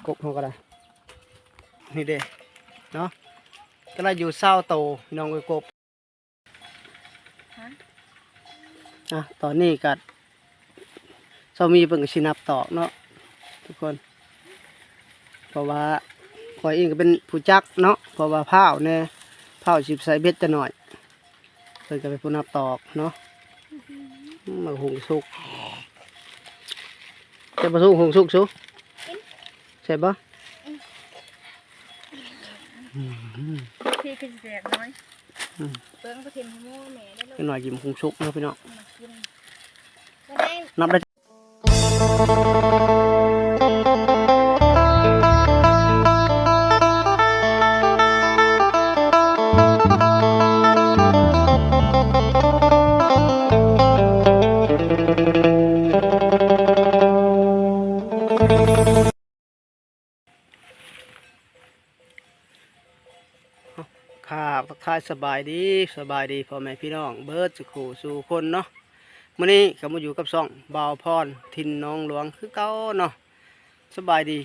ກົບເຮົາກໍໄດ້ ນີ້ເດ້ເນາະ ກໍໄດ້ຢູ່ຊາວໂຕ ພີ່ນ້ອງເອີຍ ກົບ. ຮະ ອ່ະ ຕອນນີ້ກໍຊາວມີເພິ່ນກໍຊິນັບຕອກເນາະທຸກຄົນ ເພາະວ່າຂ້ອຍເອງກໍເປັນຜູ້ຈັກເນາະ ເພາະວ່າພ້າວແດ່ ພ້າວຊິໃສ່ເບັດຈັກໜ້ອຍ ເພິ່ນກໍເປັນຜູ້ນັບຕອກເນາະ. ໝາກຫຸ່ງສຸກ ແຊບບໍ່? ຫຸ່ງສຸກສຸ ແຊບບໍ່? ອືມ ອືມ ພີ່ຄືຊິແຊບນ້ອຍ ອືມ ເບິ່ງປະເທດໂມແມ່ໄດ້ລູກ ເດັກນ້ອຍກິນໝາກຫຸ່ງສຸກເນາະ ພີ່ນ້ອງ ມາກິນ ມາໄດ້ ນັບໄດ້. ຄັບ ທັກທາຍສະບາຍດີ ສະບາຍດີພໍ່ແມ່ພີ່ນ້ອງເບິດສູ່ຄູ່ສູ່ຄົນເນາະ. ມື້ນີ້ກໍມາຢູ່ກັບຊ່ອງບ່າວພອນຖິ່ນໜອງຫຼວງຄືເກົ່າເນາະ. ສະບາຍດີ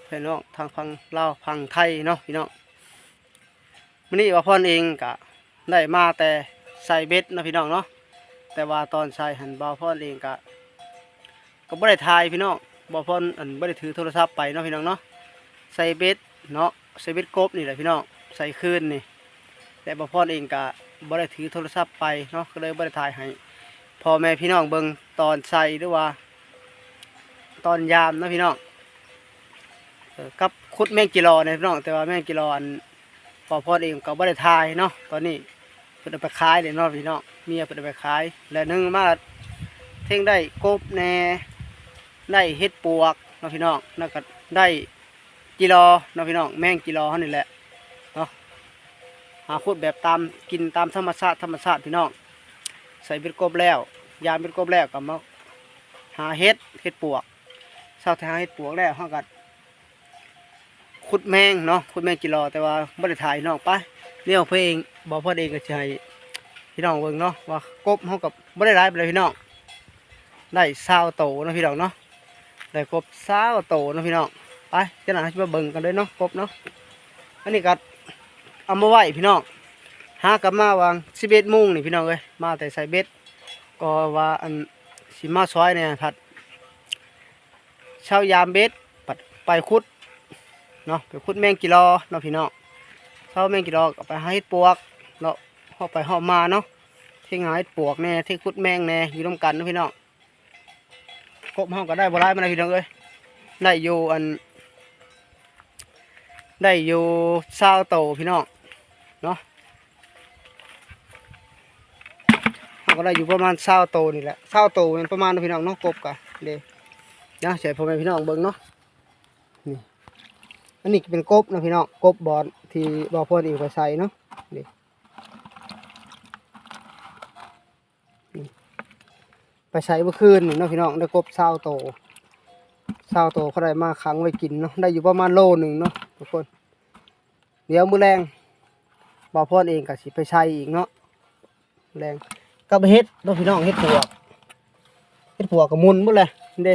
ພີ່ນ້ອງທາງຝັ່ງລາວຝັ່ງໄທເນາະ ພີ່ນ້ອງ. ມື້ນີ້ບ່າວພອນເອງກະໄດ້ມາແຕ່ໃສ່ເບັດເນາະ ພີ່ນ້ອງເນາະ. ແຕ່ວ່າຕອນໃສ່ຫັ້ນ ບ່າວພອນເອງກະ ກໍບໍ່ໄດ້ຖ່າຍພີ່ນ້ອງ ບ່າວພອນ ອັນ ບໍ່ໄດ້ຖືໂທລະສັບໄປເນາະ ພີ່ນ້ອງເນາະ. ໃສ່ເບັດເນາະ ໃສ່ເບັດກົບນີ້ແຫຼະ ພີ່ນ້ອງ ໃສ່ຄືນນີ້ ແລະ ບ່າວພອນເອງກະບໍ່ໄດ້ຖືໂທລະສັບໄປເນາະ ກໍເລີຍບໍ່ໄດ້ຖ່າຍໃຫ້ພໍ່ແມ່ພີ່ນ້ອງເບິ່ງຕອນໃສ່ ຫຼືວ່າຕອນຍາມເນາະ ພີ່ນ້ອງ. ເອີ ກັບຂຸດແມງຈີລໍນີ້ພີ່ນ້ອງ ແຕ່ວ່າແມງຈີລໍອັນ ບ່າວພອນເອງກໍບໍ່ໄດ້ຖ່າຍເນາະ. ຕອນນີ້ເພິ່ນເອົາໄປຂາຍແລ້ວເນາະ ພີ່ນ້ອງ ເມຍເພິ່ນເອົາໄປຂາຍ ແລ້ວໜຶ່ງມາເທັງໄດ້ກົບແດ່ ໄດ້ເຫັດປວກເນາະ ພີ່ນ້ອງ ແລ້ວກໍໄດ້ຈີລໍເນາະ ພີ່ນ້ອງ ແມງຈີລໍເຮົານີ້ແຫຼະເນາະ. ຫາຂຸດແບບຕາມ ກິນຕາມທຳມະຊາດ ທຳມະຊາດ ພີ່ນ້ອງ. ໃສ່ເບັດກົບແລ້ວ ຢາມເບັດກົບແລ້ວ ກໍມາຫາເຫັດ ເຫັດປວກ. ເຊົ້າແຕ່ຫາເຫັດປວກແລ້ວ ເຮົາກໍ ຂຸດແມງເນາະ ຂຸດແມງຈີລໍ ແຕ່ວ່າບໍ່ໄດ້ຖ່າຍພີ່ນ້ອງ. ໄປ ດຽວເພິ່ນເອງ ບ່າວພອນເອງກໍຊິໃຫ້ພີ່ນ້ອງເບິ່ງເນາະ ວ່າກົບເຮົາກໍບໍ່ໄດ້ຫຼາຍປານໃດພີ່ນ້ອງ ໄດ້ຊາວໂຕເນາະ ພີ່ນ້ອງເນາະ. ໄດ້ກົບຊາວໂຕເນາະ ພີ່ນ້ອງ. ໄປ ຈັ່ງນັ້ນເຮົາຊິມາເບິ່ງກັນເລີຍເນາະ ກົບເນາະ. ອັນນີ້ກໍເອົາມາໄວ້ພີ່ນ້ອງ ຫາກັບມາຫວ່າງສິບເອັດໂມງນີ້ ພີ່ນ້ອງເອີຍ ມາແຕ່ໃສ່ເບັດ ກໍວ່າ ອັນ ຊິມາຊ່ອຍແດ່ ພັດ ເຊົ້າຢາມເບັດ ບັດໄປຂຸດເນາະ ໄປຂຸດແມງຈີລໍເນາະ ພີ່ນ້ອງ. ເຊົ້າແມງຈີລໍກໍໄປຫາເຫັດປວກເນາະ ເຮົາໄປເຮົາມາເນາະ ເທັງຫາເຫັດປວກແດ່ ເທັງຂຸດແມງແດ່ ຢູ່ນຳກັນເນາະ ພີ່ນ້ອງ. ກົບເຮົາກໍໄດ້ບໍ່ຫຼາຍປານໃດ ພີ່ນ້ອງເອີຍ ໄດ້ຢູ່ ອັນ ໄດ້ຢູ່ຊາວໂຕ ພີ່ນ້ອງເນາະ. ເຮົາກໍໄດ້ຢູ່ປະມານຊາວໂຕນີ້ແຫຼະ ຊາວໂຕແມ່ນປະມານ ພີ່ນ້ອງເນາະ. ກົບກະເດ້ ນະ ໃຫ້ພໍ່ແມ່ພີ່ນ້ອງເບິ່ງເນາະ ນີ້ ອັນນີ້ກໍເປັນກົບເນາະ ພີ່ນ້ອງ ກົບບ່ອນທີ່ບ່າວພອນເອງໄປໃສ່ເນາະ ນີ້ ໄປໃສ່ເມື່ອຄືນນີ້ເນາະ ພີ່ນ້ອງ ໄດ້ກົບຊາວໂຕ ຊາວໂຕ ເຂົາໄດ້ມາຂັງໄວ້ກິນເນາະ ໄດ້ຢູ່ປະມານໂລໜຶ່ງເນາະທຸກຄົນ. ດຽວມື້ແລງບ່າວພອນເອງກໍຊິໄປໃສ່ອີກເນາະ ແລງກັບເຫັດເນາະ ພີ່ນ້ອງ. ເຫັດປວກ ເຫັດປວກກໍໝຸ່ນໝົດແຫຼະເດ້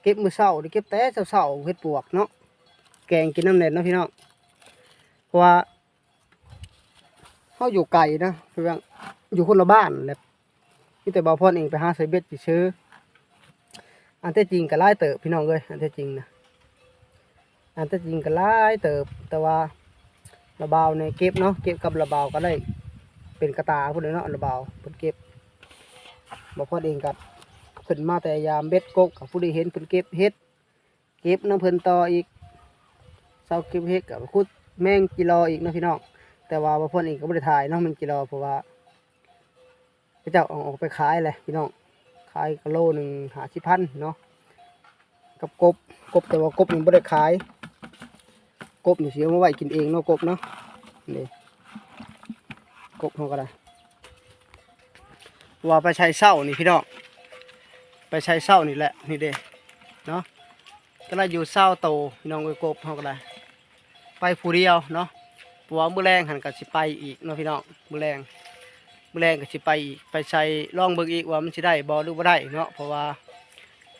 ເກັບມື້ເຊົ້າ ໄດ້ເກັບແຕ່ເຊົ້າໆ ເຫັດປວກເນາະ ແກງກິນນຳແດ່ເນາະ ພີ່ນ້ອງ. ເພາະວ່າ ເຮົາຢູ່ໄກນະ ຄືວ່າຢູ່ຄົນລະບ້ານແຫຼະ ມີແຕ່ບ່າວພອນເອງໄປຫາໃສ່ເບັດຊື່ໆ. ອັນແທ້ຈິງກໍຫຼາຍເຕີບ ພີ່ນ້ອງເອີຍ ອັນແທ້ຈິງນະ ອັນແທ້ຈິງກໍຫຼາຍເຕີບ ແຕ່ວ່າລະບ່າວນີ້ເກັບເນາະ ເກັບກັບລະບ່າວກໍໄດ້ເປັນກະຕ່າພຸ້ນແຫຼະເນາະ ລະບ່າວເພິ່ນເກັບ. ບ່າວພອນເອງກໍຂຶ້ນມາແຕ່ຢາມເບັດກົບ ກໍຜູ້ທີ່ເຫັນເພິ່ນເກັບເຫັດ ເກັບນຳເພິ່ນຕໍ່ອີກ ເຊົ້າເກັບເຫັດກໍໄປຂຸດແມງຈີລໍອີກເນາະ ພີ່ນ້ອງ. ແຕ່ວ່າບ່າວພອນເອງກໍບໍ່ໄດ້ຖ່າຍເນາະ ແມງຈີລໍ ເພາະວ່າເຂົາເຈົ້າເອົາອອກໄປຂາຍແຫຼະ ພີ່ນ້ອງ ຂາຍກະໂລໜຶ່ງຫ້າສິບພັນເນາະ ກັບກົບ ກົບ ແຕ່ວ່າກົບນີ້ບໍ່ໄດ້ຂາຍ ກົບນີ້ຊິເອົາມາໄວ້ກິນເອງເນາະ ກົບເນາະ ນີ້ ກົບເຮົາກໍໄດ້ ວ່າໄປໃສ່ເຊົ້ານີ້ພີ່ນ້ອງ ໄປໃສ່ເຊົ້ານີ້ແຫຼະ ນີ້ເດ້ເນາະ ກໍໄດ້ຢູ່ຊາວໂຕພີ່ນ້ອງເອີຍ. ກົບເຮົາກໍໄດ້ໄປຜູ້ດຽວເນາະ ເພາະວ່າມື້ແລງຫັ້ນກໍຊິໄປອີກເນາະ ພີ່ນ້ອງ. ມື້ແລງ ມື້ແລງກໍຊິໄປອີກ ໄປໃສ່ລອງເບິ່ງອີກວ່າມັນຊິໄດ້ບໍ່ ຫຼືບໍ່ໄດ້ເນາະ ເພາະວ່າ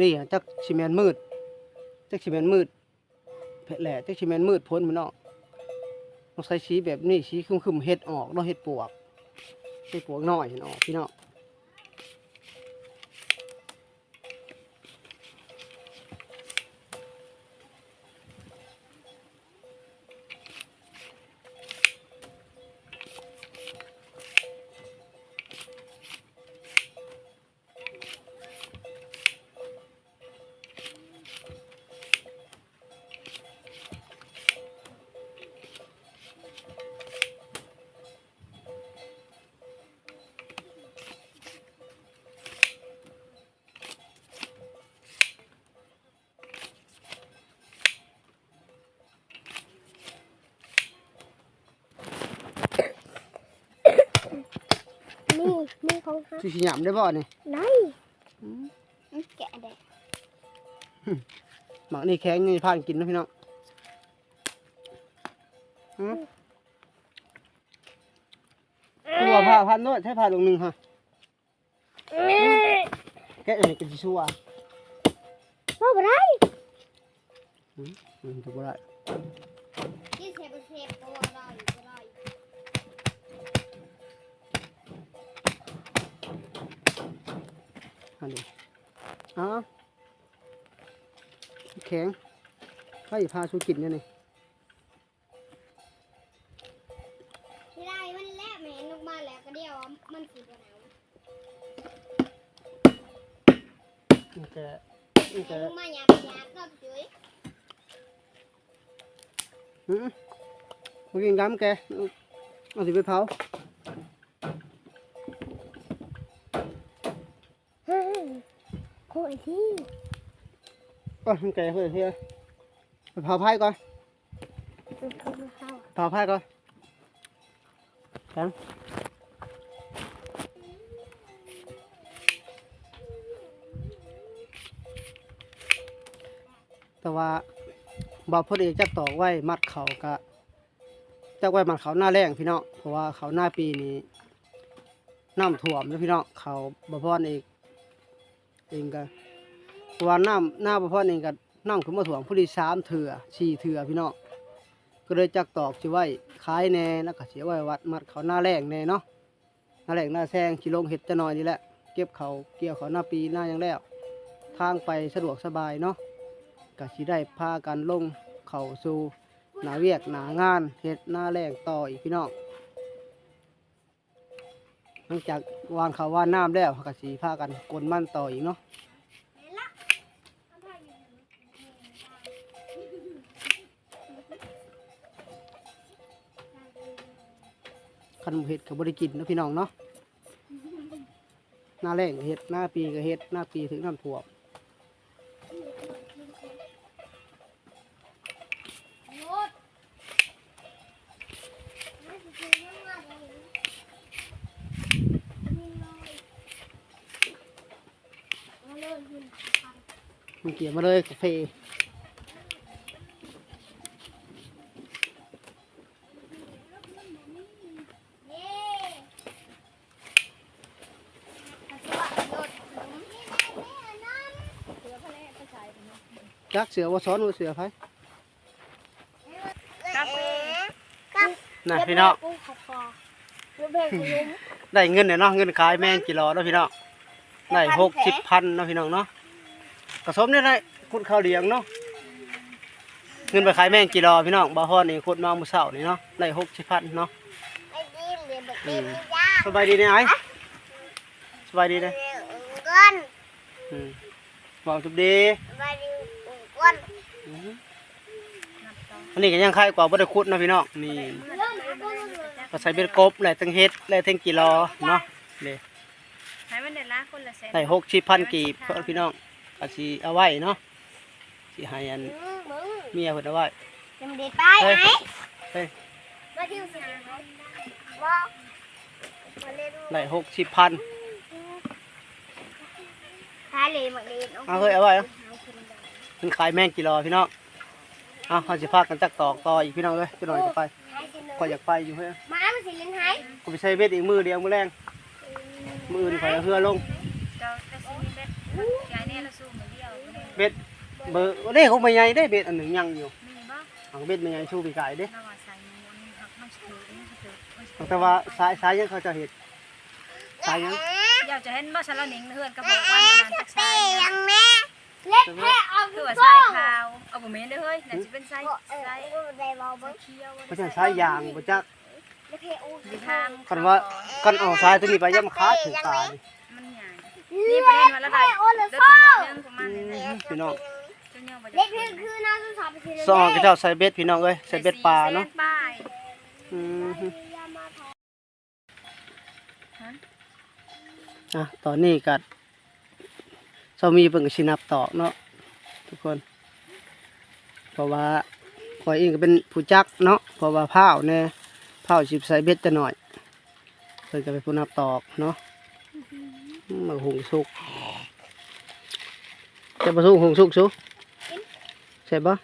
ນີ້ ຈັກຊິແມ່ນມືດ ຈັກຊິແມ່ນມືດ ແຜະແຫຼະ ຈັກຊິແມ່ນມືດຝົນພີ່ນ້ອງ. ຕ້ອງໃສ່ສີແບບນີ້ ສີຄຶ້ມໆ ເຫັດອອກເນາະ ເຫັດປວກ ເຫັດປວກນ້ອຍຫັ້ນອອກພີ່ນ້ອງ. ນີ້ ນີ້ຂອງເຮົາ ຊິ ຊິຫຍາບໄດ້ບໍ່ນີ້? ໄດ້ ອືມ ແກະໄດ້. ໝາກນີ້ແຂງ ນີ້ພານກິນເນາະພີ່ນ້ອງ. ອືມ ຕົວພາ ພານໂລດ ໃຊ້ພາດວງໜຶ່ງຫັ້ນ. ແກະໃຫ້ກະຊິຊົ່ວ ເວົ້າບໍ່ໄດ້ ອືມ ມັນກໍບໍ່ໄດ້ ກິນແຊບບໍ່ແຊບກໍເວົ້າໄດ້ ບໍ່ໄດ້ ອັນນີ້ ອ້າວ ແຂງ ໃຜພາສູ່ກິນແນວນີ້? ຊິໄດ້ມັນແຫຼະ ແມ່ນອອກມາແລ້ວກໍດຽວມັນຊິບໍ່ເນົ່າ ແກະ ແກະ ອອກມາຫຍາບໆ ເນາະ ຈຸ້ຍ ຫື ບໍ່ກິນກຳແກ ເອົາຊິໄປເຜົາ. ໂອ້ຍທີ່ ໂອ້ຍ ມັນແກ່ໂພດເລີຍ ໄປເຜົາໄຟກ່ອນ ເຜົາໄຟກ່ອນ ແຂງ ແຕ່ວ່າບ່າວພົດເອງຈັກຕອກໄວ້ມັດເຂົ້າກະ ຈັກໄວ້ມັດເຂົ້າໜ້າແລ້ງພີ່ນ້ອງ ເພາະວ່າເຂົ້າໜ້າປີນີ້ນ້ຳຖ້ວມເດີພີ່ນ້ອງ ເຂົ້າບ່າວພອນເອງ ເອງກະ ເພາະວ່ານ້ຳ ໜ້າບ່າວພອນເອງກະນ້ຳຂຶ້ນມາຖ້ວມພໍດີສາມເທື່ອ ສີ່ເທື່ອພີ່ນ້ອງ ກໍເລີຍຈັກຕອກຊິໄວ້ຂາຍແດ່ ແລ້ວກະຊິເອົາໄວ້ມັດເຂົ້າໜ້າແລ້ງແດ່ເນາະ. ໜ້າແລ້ງໜ້າແລ້ງຊິລົງເຮັດຈັກໜ້ອຍນີ້ແຫຼະ ເກັບເຂົ້າກ່ຽວເຂົ້ານາປີນາຫຍັງແລ້ວ ທາງໄປສະດວກສະບາຍເນາະ ກະຊິໄດ້ພາກັນລົງເຂົ້າສູ່ໜ້າວຽກໜ້າງານ ເຮັດນາແລ້ງຕໍ່ອີກພີ່ນ້ອງ. ຫຼັງຈາກຫວ່ານເຂົ້າຫວ່ານນ້ຳແລ້ວ ເຮົາກະຊິພາກັນກົນມັນຕໍ່ອີກເນາະ. ຄັນບໍ່ເຮັດກໍບໍ່ໄດ້ກິນເນາະພີ່ນ້ອງເນາະ. ໜ້າແລ້ງກໍເຮັດ ໜ້າປີກໍເຮັດ ໜ້າປີຖືກນ້ຳຖ້ວມ. ມັນກຽມມາເລີຍກາເຟ. ຈັກເສືອບໍ່ ສອນວ່າເສືອໃຜ. ນະພີ່ນ້ອງ ໄດ້ເງິນແລ້ວເນາະ ເງິນຂາຍແມງກີ່ຫຼໍ່ເນາະພີ່ນ້ອງ ໄດ້ຫົກສິບພັນເນາະພີ່ນ້ອງເນາະ. ກະສົມນີ້ໄດ້ຂຸດເຂົ້າຫຼຽງເນາະ ເງິນໄປຂາຍແມງກີ່ຫຼໍ່ພີ່ນ້ອງ. ບ່າວພອນນີ້ຂຸດມາມື້ເຊົ້ານີ້ເນາະ ໄດ້ຫົກສິບພັນເນາະ. ອືມ ສະບາຍດີເນາະອ້າຍ ສະບາຍດີເນາະ. ອືມ ເວົ້າສຸບດີ ສະບາຍດີທຸກຄົນ. ອືມ ອັນນີ້ກໍຍັງໄຄກວ່າບໍ່ໄດ້ຂຸດເນາະພີ່ນ້ອງ. ນີ້ ກໍໃສ່ເບັດກົບແຫຼະ ທັງເຫັດແລະທັງກີ່ຫຼໍ່ເນາະ. ນີ້ ໃຫ້ມັນໄດ້ລະຄົນລະແສນ ໄດ້ຫົກສິບພັນກີບພີ່ນ້ອງ. ກໍຊິເອົາໄວ້ເນາະ ຊິໃຫ້ອັນ ອືມ ເມຍເພິ່ນເອົາໄວ້. ຍັງບໍ່ໄດ້ໄປ ເຮີ້ຍ ໄຫນ ເຮີ້ຍ ມາທີ່ ໄດ້ຫົກສິບພັນ. ຂາຍເລີຍ ໝາກເລນ ເອົາເຮີ້ຍ ເອົາໄວ້ ເອົາ ເພິ່ນຂາຍແມງກີ່ຫຼໍ່ພີ່ນ້ອງ. ເອົາ ເຮົາຊິພາກັນຈັກຕອກຕໍ່ອີກພີ່ນ້ອງເອີຍ. ຈັກໜ້ອຍກໍໄປ ຂ້ອຍຢາກໄປຢູ່ເຮີ້ຍ ມາ ມັນຊິຫຼິ້ນໃຫ້ ຂ້ອຍໄປໃສ່ເບັດອີກມື້ດຽວມື້ແລງ. ອືມ ມື້ອື່ນຂ້ອຍເອົາເຮືອລົງ. ເຈົ້າ ເຈົ້າຊິມີເບັດໃຫຍ່ແດ່ລະສູງມື້ດຽວ. ເບັດ ເບີ ເດ້ ຂອງແມ່ໃຫຍ່ເດ້ ເບັດອັນໜຶ່ງຍັງຢູ່. ມີບໍ່? ເອົາເບັດແມ່ໃຫຍ່ຊູປີກາຍເດ້. ລາວວ່າສາຍໝູນ ມັນ ມັນຊິຖືກ ມັນຊິຖືກ ມັນຊິຖືກ ແຕ່ວ່າສາຍ ສາຍຫຍັງເຂົາເຈົ້າເຮັດ? ສາຍຫຍັງ? ຢາກຈະເຫັນບໍ່ ສາລະໜິງເຮືອນກະບອກວັນນັ້ນ ຈັກສາຍຫຍັງ? ເລັດແພະອອກ ຄືວ່າສາຍຂາວ ເອົາ ບໍ່ແມ່ນເດ້ເຮີ້ຍ ໜ້າຊິເປັນສາຍ ສາຍ ສາຍຂຽວ ບໍ່ຈັກ ສາຍຢາງບໍ່ຈັກ. ຄັນວ່າ ຄັນເອົາສາຍໂຕນີ້ໄປ ຢ້ານມັນຂາດຖືກຕານີ້. ມັນໃຫຍ່ ນີ້ປະເດັນວ່າລະໄດ້ ເຫຼືອຕີໜ້ອຍໜຶ່ງປະມານນີ້ແຫຼະ. ອືມ ພີ່ນ້ອງ ເລັດແພະຄືນາສຸສາໄປ ຊອກເຂົາເຈົ້າໃສ່ເບັດ ພີ່ນ້ອງເອີຍ ໃສ່ເບັດປາເນາະ. ອືມ ອ່ະ ຕອນນີ້ກະ ຊາວມີເພິ່ນກະຊິນັບຕອກເນາະທຸກຄົນ ເພາະວ່າຂ້ອຍເອງກະເປັນຜູ້ຈັກເນາະ ເພາະວ່າພ້າວແດ່ ພ້າວຊິໃສ່ເບັດຈັກໜ້ອຍ ເພິ່ນກະເປັນຜູ້ນັບຕອກເນາະ. ອືມ ໝາກຫຸ່ງສຸກ ແຕ່ບໍ່ສຸກຫຸ່ງສຸກຊູ ແຊບບໍ່?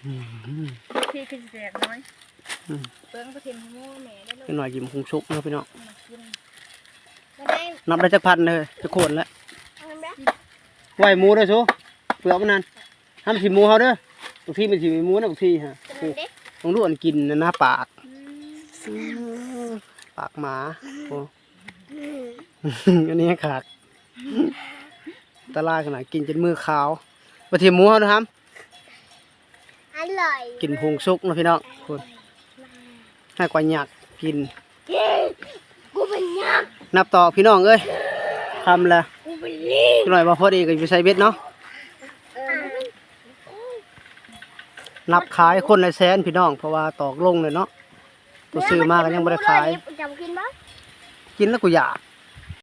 ອືມ ພີ່ຄືຊິແຕກນ້ອຍ. ອືມ ເບິ່ງປະເທດໂມແມ່ເດີລູກ ຈັກໜ້ອຍກິນໝາກຫຸ່ງສຸກເນາະພີ່ນ້ອງ. ມາກິນ ນັບໄດ້ຈັກພັນເດີ ຈັກຄົນລະ ໄວ້ໝູເດີຊູ ເປືອກມັນນັ້ນ ຫ້າມຊິໝູເຮົາເດີ ບາງທີມັນຊິມີໝູນະ ບາງທີຫະ. ໂອ້ ເບິ່ງດູອັນກິນນະ ປາກ ອືມ ປາກໝາ ໂອ້ ອັນນີ້ຄັກ ອັນຕະລາຍຂະໜາດ ກິນຈົນມືຂາວ. ບໍ່ຖິ້ມໝູເຮົານະຫຳ ອະຮ່ອຍ ກິນຫຸ່ງສຸກເນາະພີ່ນ້ອງ. ພຸ້ນ ໃຫ້ກວ່າຫຍັກກິນ ກູເປັນຫຍັກ ນັບຕອກພີ່ນ້ອງເອີຍ ຄ່ຳລະ ກູເປັນລີ ຈັກໜ້ອຍບໍ່ພໍດີກະຊິໄປໃສ່ເບັດເນາະ. ເອີ ນັບຂາຍຄົນລະແສນພີ່ນ້ອງ ເພາະວ່າຕອກລົງແລ້ວເນາະ ໂຕຊື້ມາກະຍັງບໍ່ໄດ້ຂາຍ. ເຈົ້າກິນບໍ່? ກິນແລ້ວກູຢາກ.